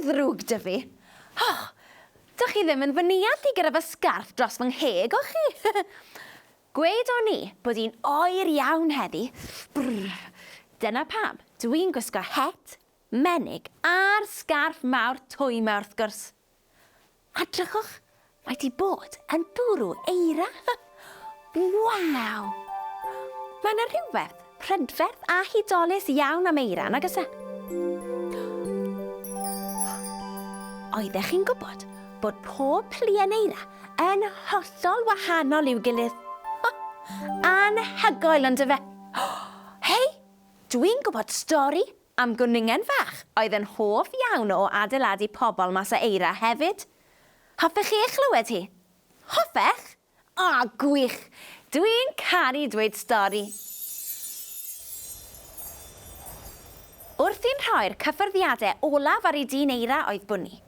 ddrwg 'da fi. Oh, dych chi ddim yn fy neall i gyda fy sgarff dros fy ngheg, o'ch chi? Gweud o'n i bod hi'n oer iawn heddi. Brr. Dyna pam dwi'n gwisgo het, menig a'r sgarff mawr twym 'ma wrth gwrs. A drychwch, mae 'di bod yn bwrw eira. Waw! Mae yna rhywbeth prydferth a hudolus iawn am eira, nag oes e? Oeddech chi'n gwybod bod pob pluen eira yn hollol wahanol i'w gilydd? Anhygoel, on'd yfe? Hei, dwi'n gwybod stori Am gwningen fach oedd yn hoff iawn o adeiladu pobl mas o eira hefyd. Hoffech chi ei chlywed hi? Hoffech? O, gwych! Dwi'n caru dweud stori! Wrthi'n rhoi'r cyffyrddiadau olaf ar ei dyn eira oedd Bwni.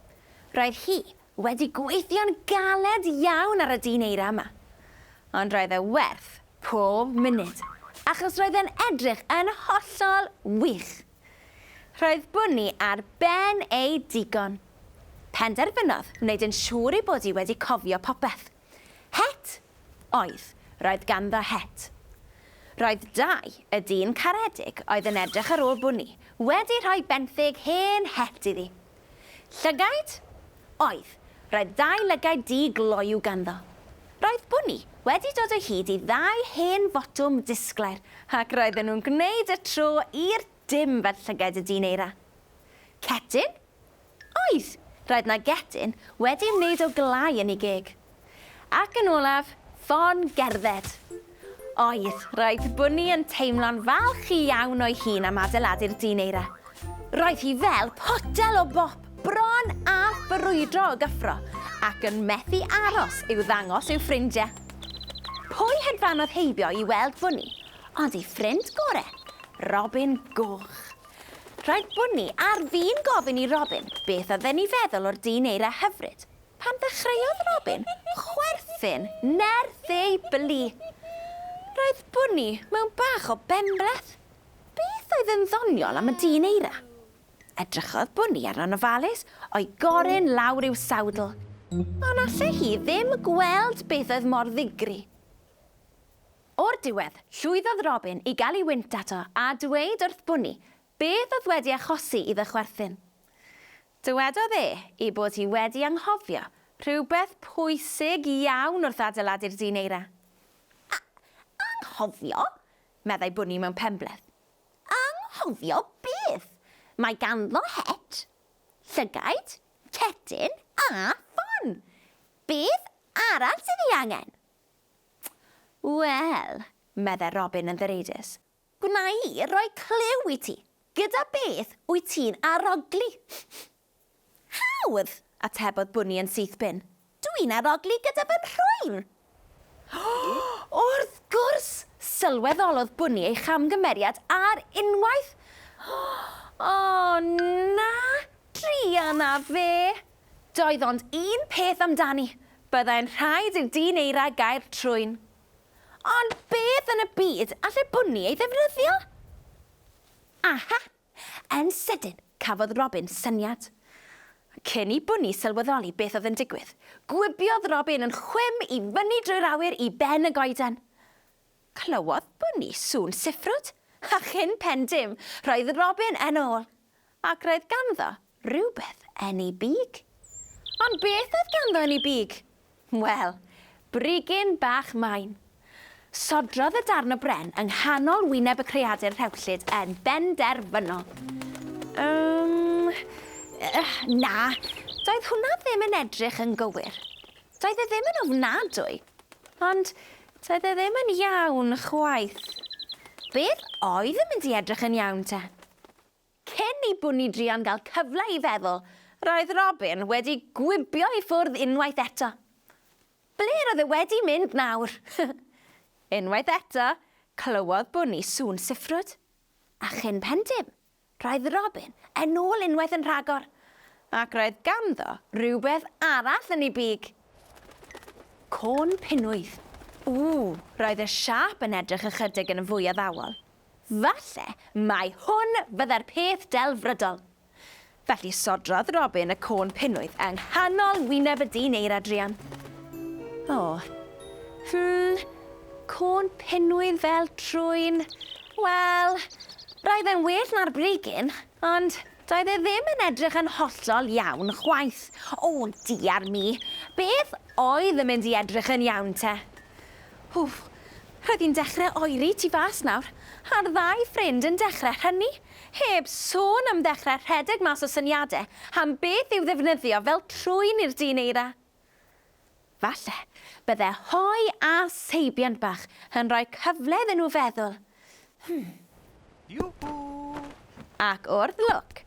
Roedd hi wedi gweithio'n galed iawn ar y dyn eira yma. Ond roedd e werth pob munud, achos roedd e'n edrych yn hollol wych. Roedd Bwni ar ben ei digon. Penderfynodd wneud yn siŵr ei bod hi wedi cofio popeth. Het? Oedd, roedd ganddo het. Roedd Dai, y dyn caredig oedd yn edrych ar ôl Bwni, wedi rhoi benthyg hen het iddi. Llygaid? Oedd. Roedd ddau lygaid du gloyw ganddo. Roedd Bwni wedi dod o hyd i ddau hen fotwm disglair ac roedden nhw'n gwneud y tro i'r dim fel llygaid y dyn eira. Cetyn? Oedd. Roedd 'na getyn wedi wneud o glai yn ei geg. Ac yn olaf, ffon gerdded. Oedd, roedd Bwni yn teimlo'n falch iawn o'i hun am adeiladu'r dyn eira. Roedd hi fel potel o bop, bron a ffrwydro o gyffro, ac yn methu aros i'w ddangos i'w ffrindiau. Pwy hedfanodd heibio i weld Bwni ond ei ffrind gore, Robin Goch. Roedd Bwni ar fin gofyn i Robin beth oedd e'n ei feddwl o'r dyn eira hyfryd, Pan ddechreuodd Robin chwerthin nerth ei blu. Roedd Bwni mewn bach o benbleth. Beth oedd yn ddoniol am y dyn eira? Edrychodd Bwni arno'n ofalus, o'i gorun lawr i'w sawdl. Ond allai hi ddim gweld beth oedd mor ddigri. O'r diwedd, llwyddodd Robin i gael ei wynt ato a dweud wrth Bwni beth oedd wedi achosi iddo chwerthin. Dywedodd e ei bod hi wedi anghofio rhywbeth pwysig iawn wrth adeiladu'r dyn eira. A, anghofio? meddai Bwni mewn penbleth. Anghofio beth? Mae ganddo het, llygaid, cetyn a ffon. Beth arall sydd ei angen? Wel, meddai Robin yn ddireidus, Gwna i roi cliw i ti. Gyda beth wyt ti'n arogli? Hawdd! atebodd Bwni yn syth bin. Dw i'n arogli gyda fy nhrwyn! Wrth gwrs! Sylweddolodd Bwni ei chamgymeriad ar unwaith. O, na! Druan â fe! Doedd ond un peth amdani, byddai'n rhaid i'r dyn eira gau'r trwyn. Ond beth yn y byd alle Bwni ei ddefnyddio? Aha! Yn sydyn, cafodd Robin syniad. Cyn i Bwni sylweddoli beth oedd yn digwydd, gwibiodd Robin yn chwim i fyny drwy'r awyr i ben y goeden. Clywodd Bwni sŵn siffrwd, a chyn pen dim, roedd Robin yn ôl, ac roedd ganddo rywbeth yn ei big. Ond beth oedd ganddo yn ei big? Wel, brigyn bach main. Sodrodd y darn o bren yng nghanol wyneb y creadur rhewllyd yn benderfynol. Ym... na, doedd hwnna ddim yn edrych yn gywir. Doedd e ddim yn ofnadwy, ond doedd e ddim yn iawn chwaith. Beth oedd yn mynd i edrych yn iawn te? Cyn i Bwni druan gael cyfle i feddwl, roedd Robin wedi gwibio i ffwrdd unwaith eto. Ble roedd e wedi mynd nawr? Unwaith eto, clywodd Bwni sŵn siffrwd. A chyn pen dim, roedd Robin yn ôl unwaith yn rhagor, ac roedd ganddo rywbeth arall yn ei big. Côn pinwydd. Ww, roedd y siâp yn edrych ychydig yn fwy addawol. Falle mai hwn fydde'r peth delfrydol. Felly sodrodd Robin y côn pinwydd yng nghanol wyneb y dyn eira druan. O, côn pinwydd fel trwyn. Wel, roedd e'n well na'r brigyn, ond doedd e ddim yn edrych yn hollol iawn chwaith. O, diar mi, beth oedd yn mynd i edrych yn iawn te? Wff, roedd hi'n dechrau oeri tu fas nawr, a'r ddau ffrind yn dechrau rhynnu, heb sôn am ddechrau rhedeg mas o syniadau am beth i'w ddefnyddio fel trwyn i'r dyn eira. Falle bydde hoe a seibiant bach yn rhoi cyfle iddyn nhw feddwl. Hmm. Ac wrth lwc,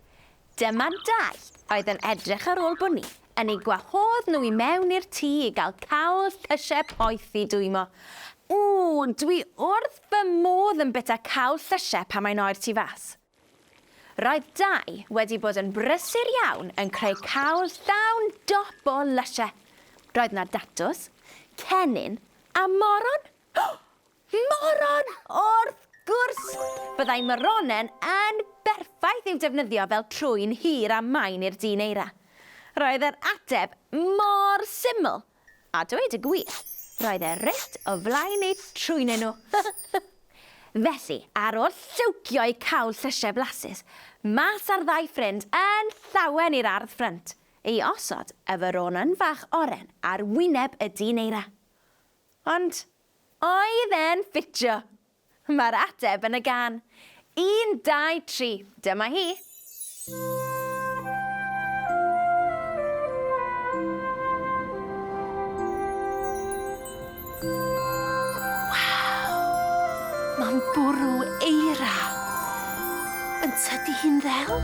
dyma Dai oedd yn edrych ar ôl Bwni yn eu gwahodd nhw i mewn i'r tŷ i gael cawl llysiau poeth i dwymo. Ww, dwi wrth fy modd yn bita cawl llysiau pan mae'n oer tu fas. Roedd Dai wedi bod yn brysur iawn yn creu cawl llawn dop o lysiau. Roedd 'na datws, cennin a moron. Moron! Wrth gwrs! Byddai moronen yn berffaith i'w defnyddio fel trwyn hir a main i'r dyn eira. Roedd yr ateb mor syml, a dweud y gwir, roedd e reit o flaen eu trwynau nhw. Felly, ar ôl llywcio'u cawl llysiau blasus, mas â'r ddau ffrind yn llawen i'r ardd ffrynt, i osod y foronen fach oren ar wyneb y dyn eira. Ond, oedd e'n ffitio? Mae'r ateb yn y gân. Un, dau, tri, dyma hi! Waw! Mae'n bwrw eira. Yn tydi hi'n ddel?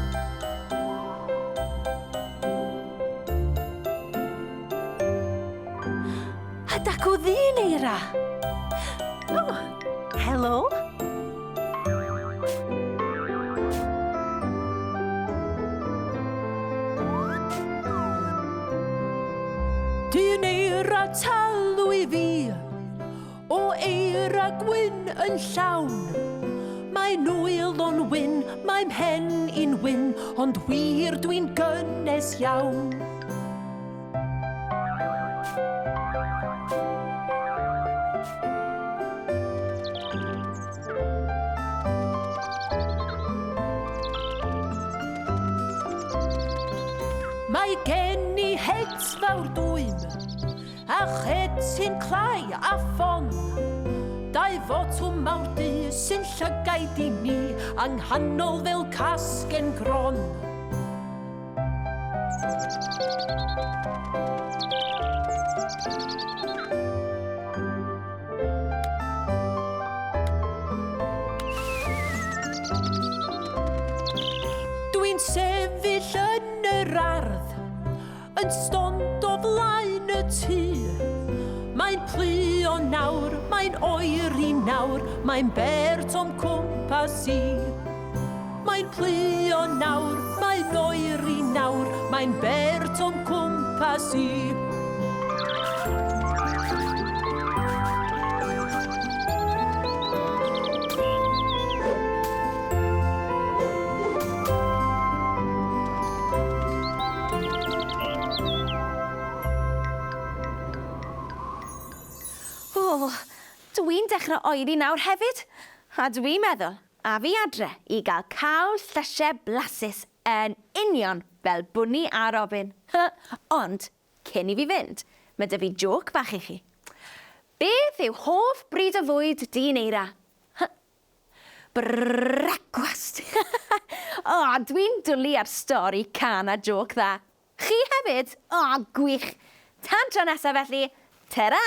A dacw ddyn eira. O, helo. Dyn eira talu i fi, o eira gwyn yn llawn. Mae nwyl o'n wyn, mae mhen i'n wyn, ond wir dwi'n gynnes iawn. Mae gen i het fawr dwym, a chet sy'n clai a ffon. Dau fotwm mawr du sy'n llygaid i mi, yng nghanol fel casgen gron. Dwi'n sefyll yn yr ardd, yn stond o flaen y tŷ. Mae'n pluo nawr, mae'n oer i nawr, mae'n bert o'm cwmpas i. Mae'n pluo nawr, mae'n oer i nawr, mae'n bert o'm cwmpas i. O, dwi'n dechrau oeri nawr hefyd, a dwi'n meddwl A fi adre i gael cawl llysiau blasus yn union fel Bwni a Robin. Ond, cyn i fi fynd, mae 'da fi jôc bach i chi. Beth yw hoff bryd o fwyd dyn eira? Brecwast! O, dwi'n dwlu ar stori, cân a jôc dda. Chi hefyd? O, gwych! Tan tro nesa felly, tara!